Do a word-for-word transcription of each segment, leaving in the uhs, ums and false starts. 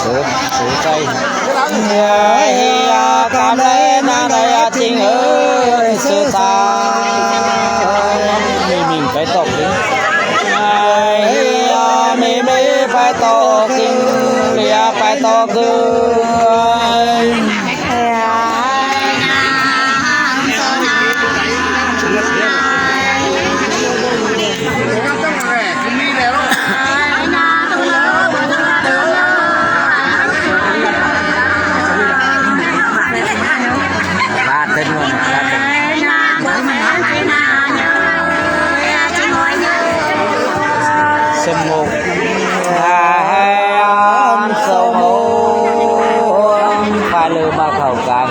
Sửa, sửa tay. Ai hi a, kam lei nang dai a, Ching ơi, sửa tay. Mi ming pai tok̆ ting. Ai hi a, mi ming pai tok̆ ting, lia pai tok̆ ting. Sơmok. Sơmok. Pha lư ma khâu kan.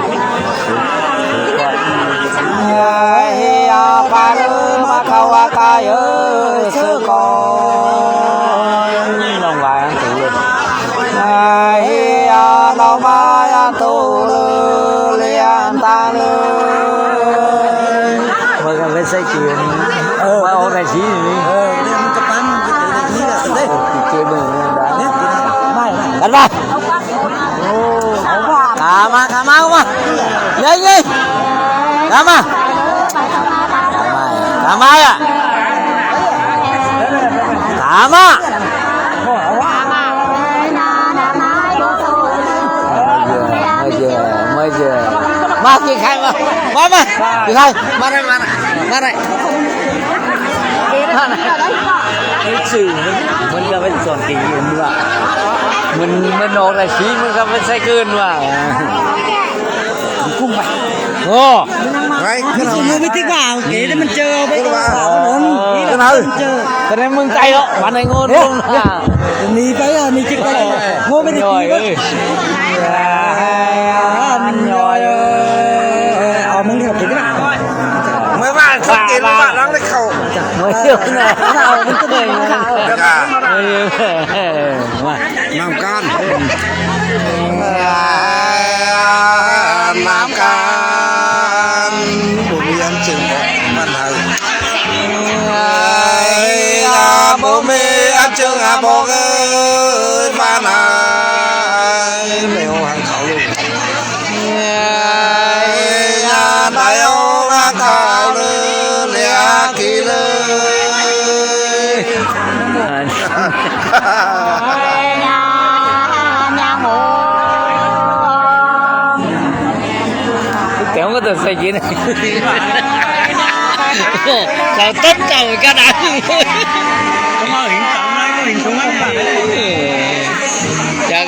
Ai hi a, pha lư ma khâu a, ka yơ sơ kon. Nong wai an tu lư. Ai hi a, nong wai an tu lư, lian ta lư. Mơ kan wai sai kien. Ơ. Wai âu tai si ni. Ơ, ni mơ ka pan, kien mơ da. Kan ba. Kama, kama, kama. Yai, yai. Kama. Kama, kama ya. Kama. Mơ jơ, mơ jơ, mơ jơ. Ma, kien khai ma. Ma, ma. Kien khai. Ma rai, ma rai. Ma rai. Ê, chư, mưn, mưn ka pen son kien mưn wa. Mưn, mưn âu tai si, mưn ka pen sai kien wa. Kung bai. Ơ. Bai, kien âu. Mưn bai tik wa, kien âu mưn jơ, bai tik wa. Kien âu. Mưn jơ. Kien âu mưn tai âu, wan ai ngôn. Ơ. Mưn bai a, mưn tik wa. Ngôn bai tik wa. Ơ, mưn jơ. Ơ, mưn jơ, kien âu. Mơ bai, kien âu, bai, lăng lei khâu. Mơ bai, mơ bai. Nam kan. Nam kan. Bơmi an chưng ƀok ƀan hau. Ai ya, bơmi an chưng a ƀok ơi, ƀan hau. Meo hang khâu lu. Ai ya, tai âu hang khâu lu, lia ki lu. Ai ya, meo hang. Tui tiong kơ tơ̆ sai kien. Chào Tết, chào các bạn. Cảm ơn hiện trọng, có hiện trọng lắm. Chào